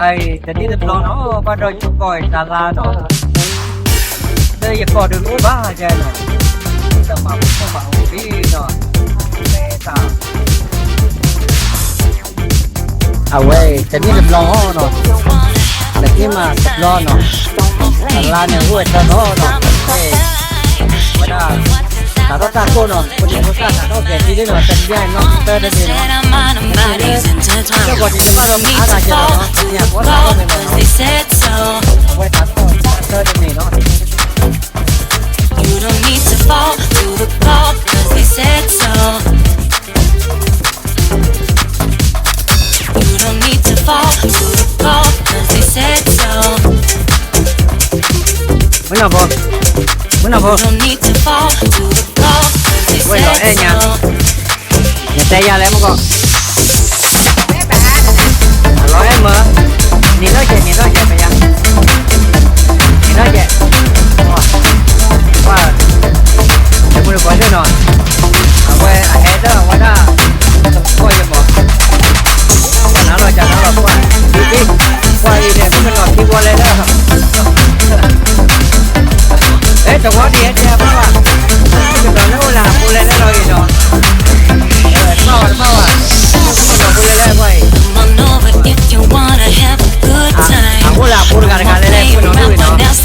အံၤ တနံၣ်တဘျီနီၤ ဘၣ်ဒီးယကီၢ်အံၤတၢ်လါနီၤ, လၢယကီၢ်ဒုးမ့ၢ်ဘၣ်ယဲနီၤ, တမၤဖိမၤဖိလံနီၤ, မ့ၢ်တၢ် အဝဲအံၤ တနံၣ်တဘျီနီၤ, တနံၣ်မးတဘျီနီၤ, တလါန့ၣ်အိၣ်ဝဲတၢ်နီၤနီၤ, ဝဲဒၣ် တၢ်ထီၣ်တၢ်ကိၢ်နီၤ, ဖိဒံဖိသၣ်တၢ်ထီၣ်ကဲၤထံလံနီၤ, တနံၣ်အံၤနီၤ သၢတမံၤနီၤ, တၢ်ကီၢ်ဒံးတဘၣ်ဒီးမၤအါဂၤကဲနီၤ, တနံၣ်အံၤ ဘၣ်တၢ်ထီၣ်မ့ၢ်နီၤ, အဝဲတၢ်ထီၣ်သၢတမံၤနီၤ. You don't need to fall to the call, 'cause they said so. You don't need to fall to the call, 'cause they said so. မုၢ်နၢ်ဖိ, မုၢ်နၢ်ဖိ, You don't need to fall to the call, 'cause they said so. နတဲယၤလဲၣ်မကီး, အလီၤအဲၣ်မၢ, နံၤထီၣ်ကဲး နံၤထီၣ်ကဲး ပယါ, နံၤထီၣ်ကဲး, ပှၤ, တမုၢ်တကိးသ့ၣ်နီၤ, အဝဲအဟဲလၢအဝဲဒၣ်, ကီၢ်ယမီၤ, နၤလီၤကနၤလီၤပှၢ်, ဒ်ဒ်, ပှၢ်အံၤန့ၣ် မ့ၢ်ကနီၤဖံဝီလဲလၢ အဲ တဝီဒံးဟဲတဲဘၣ်ဘၣ်, ကဒီးလၢအိၣ်လၢအဖိလဲၣ်လဲၣ်လီၤအံၤဒီး, တဘၣ်ဘၣ်တဘၣ်ဘၣ်, ကဒီးဖိလဲၣ်လဲၣ်ဘၣ်အံၤ, အအိၣ်လၢအဖိတဂၤတဂၤလဲၣ်လဲၣ် ကဒီးလၢဝံၤနီၤ.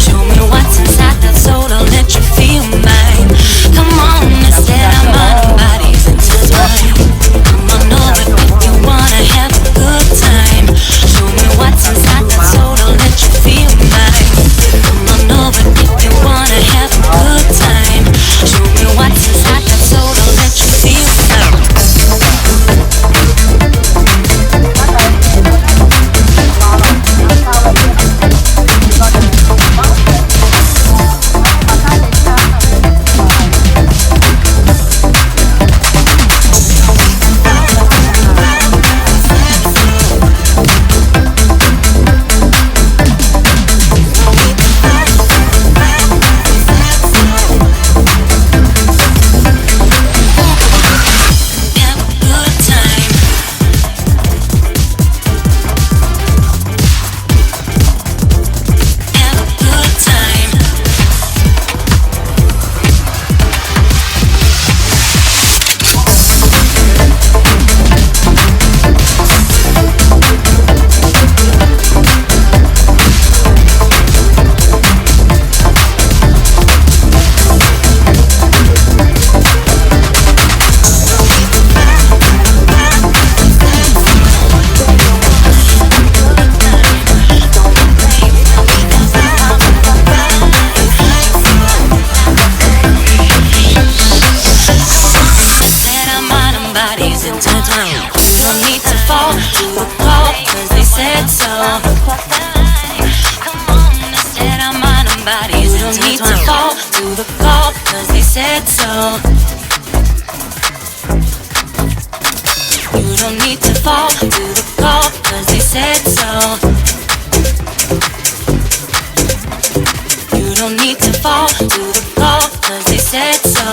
Show me what's inside that soul, I'll let you feel mine. Come on, let's set our mind and bodies intertwined. Come on over if you wanna have a good time. Show me what's inside that soul, I'll let you feel mine. Come on over if you wanna have a good time. Show me what's inside that soul, I'll let you feel mine. Set our mind and bodies intertwined. You don't need to fall to the call, 'cause they said so. Come on, let's set our mind and bodies. You don't need to fall to the call, 'cause they said so. You don't need to fall to the call, 'cause they said so. You don't need to fall to the call, 'cause they said so.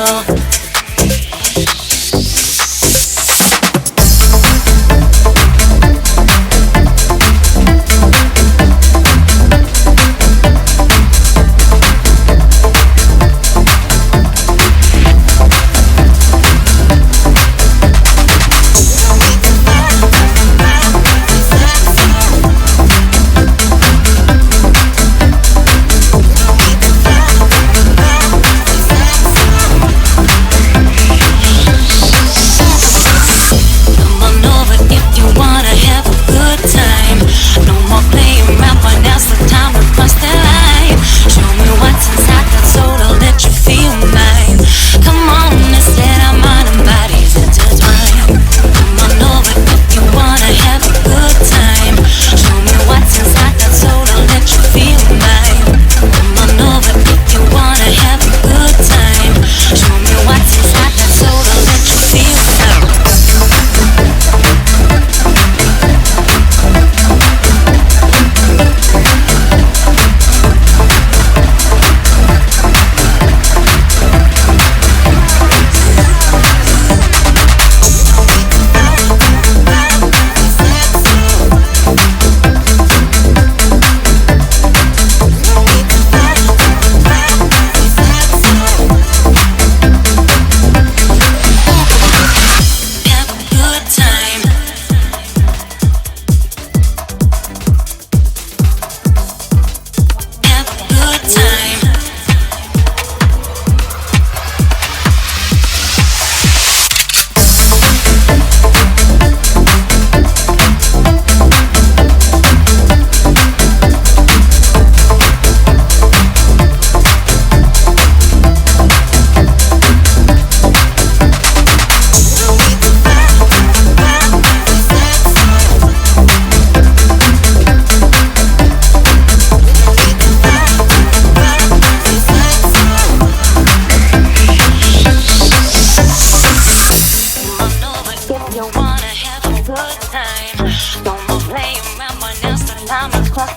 Come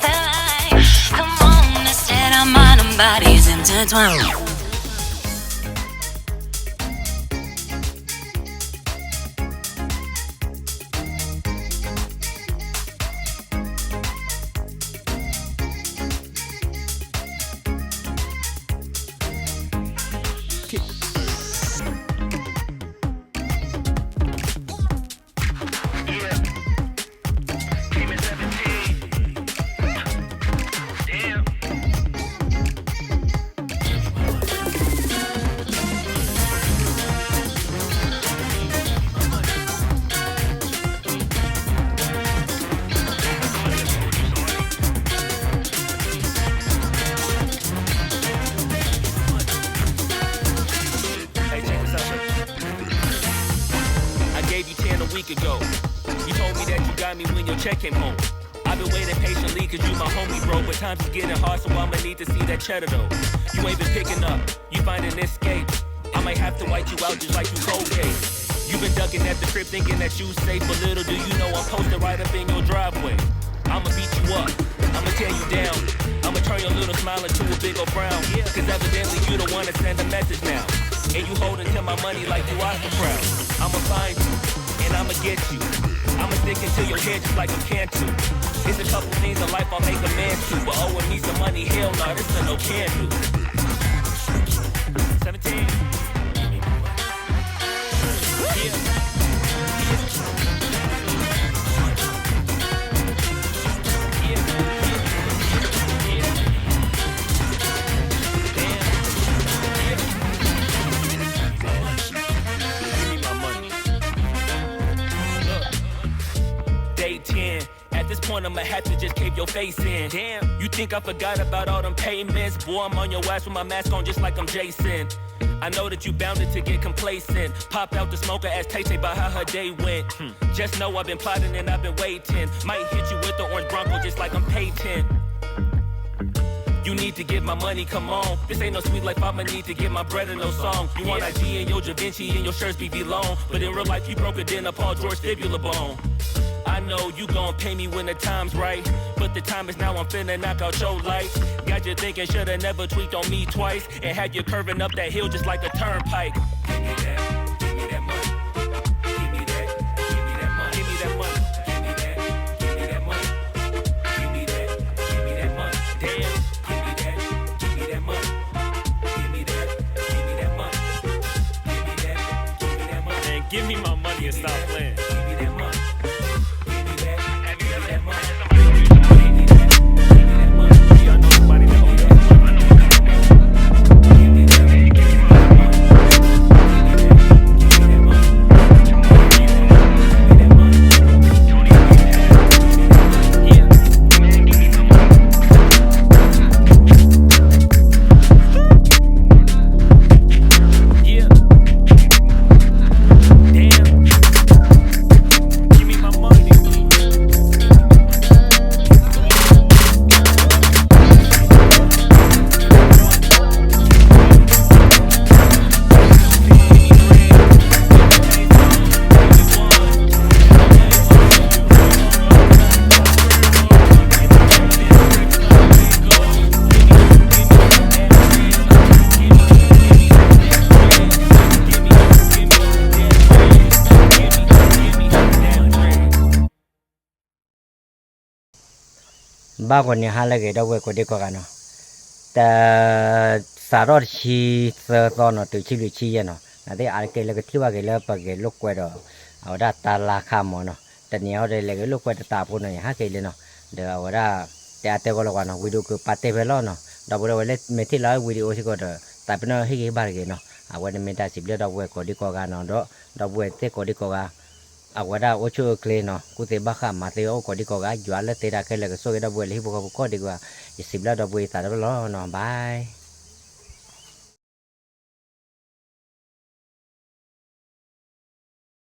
on, let's let our mind and bodies intertwine. Hey, check this out. I gave you ten a week ago. You told me that you got me when your check came home. I've been waiting patiently cause you my homie, bro. But times is getting hard, so I'ma need to see that cheddar though. You ain't been picking up, you finding escape. I might have to wipe you out just like you Colgate. You been ducking at the crib thinking that you safe, but little do you know I'm posted right up in your driveway. I'ma beat you up, I'ma tear you down. I'ma turn your little smile into a big old frown. Cause evidently you don't wanna send a message now. And you holding to my money like you Oscar Brown. I'ma find you, and I'ma get you. I'ma stick into your head just like a can too. It's a couple things in life I'll make a man to, but owing me some money, hell no, this a no can do. seventeen. Day ten. At this point, I'ma have to just cave your face in. Damn, you think I forgot about all them payments? Boy, I'm on your ass with my mask on just like I'm Jason. I know that you bounded to get complacent. Popped out the smoker, asked Tay Tay about how her day went. Hmm. Just know I've been plotting and I've been waiting. Might hit you with the orange Bronco just like I'm Peyton. You need to get my money, come on. This ain't no sweet life, I'ma need to get my bread and no song. You want I G and your Da Vinci and your shirts be V long. But in real life, you broke it in a Paul George fibula bone. I know you gon' pay me when the time's right, but the time is now, I'm finna knock out your lights. Got you thinking, shoulda never tweaked on me twice, and had you curving up that hill just like a turnpike. Give me that, give me that money. Give me that, give me that money. Give me that, give me that money. Give me that, give me that money. Damn. Give me that, give me that money. Give me that, give me that money. Give me that, give me that money. Man, give me my money and stop playing. Give me that money. Give me that, give me that money. Give me that, give me that money. Y'all know somebody that owe y'all some money. Give me that, give me that money. Give me that, give me that money. Give me that money. Yeah. Man, give me my money. Yeah. Damn. Give me my money.ဘၣ်ဂီၤန့ၣ်ဟါလၢအဂ့ၤ ဒီပုၢ်ဝဲၢ်ကိးဒံကိးဂၤနီၤ, တ စးထီၣ်တဆံသၢသီနီၤ တုၤဆံလွံၢ်ဆံယဲၢ်နီၤ, နာ်သက့အါတက့ၢ်လၢကထံၣ်ဘၣ်က့ၤလၢပက့ၤလိာ်ကွဲဒီး အဝဲဒၣ်တၢ်လါခါမၢ်နီၤ, တနံၤအံၤဒီးလဲၤက့ၤလိာ်ကွဲတတးဖိနီၤ ယဟးက့ၤလံနီၤ, ဒီးအဝဲဒၣ် တဲအါတဲဂီၢ်လီၤကွၢ်နီၤ video ကပာ်တဲဖဲလီၤနီၤ, ဒီပုၢ်ဝဲၢ်လၢမ့ၢ်ထံၣ်လီၤ video စ့ၢ်ကီးဒီး သးပ့ၤနီၣ်ဟ့ၣ်ဂံၢ်ဟ့ၣ်ဘါတဂ့ၤနီၤ, အဝဲန့ၣ်မ့ၢ်တၢ်စံးဘျုးဒီပုၢ်ဝဲၢ်ကိးဒံကိးဂၤနီၤ, ဒီး ဒီပုၢ်ဝဲၢ်သ့ၣ်ကိးဒံကိးဂၤ အဝဲဒၣ်အိၣ်ဆူၣ်အိၣ်ချ့နီၤ, ကူၣ်သ့ဘၣ်ဃးမၤသ့အိၣ်ကိးဒံကိးဂၤ ယွၤလၢသ့တၢ်ခဲလၢာ်ကဆိၣ်ဂ့ၤဒီပုၢ်ဝဲၢ်လၢဟံၣ်ဖိဃီဖိကိးဒံကိးဂၤ, ယစံးဘျုးဒီပုၢ်ဝဲၢ်ယသးဒီဖျၢၣ်လီၤနီၤ, bye.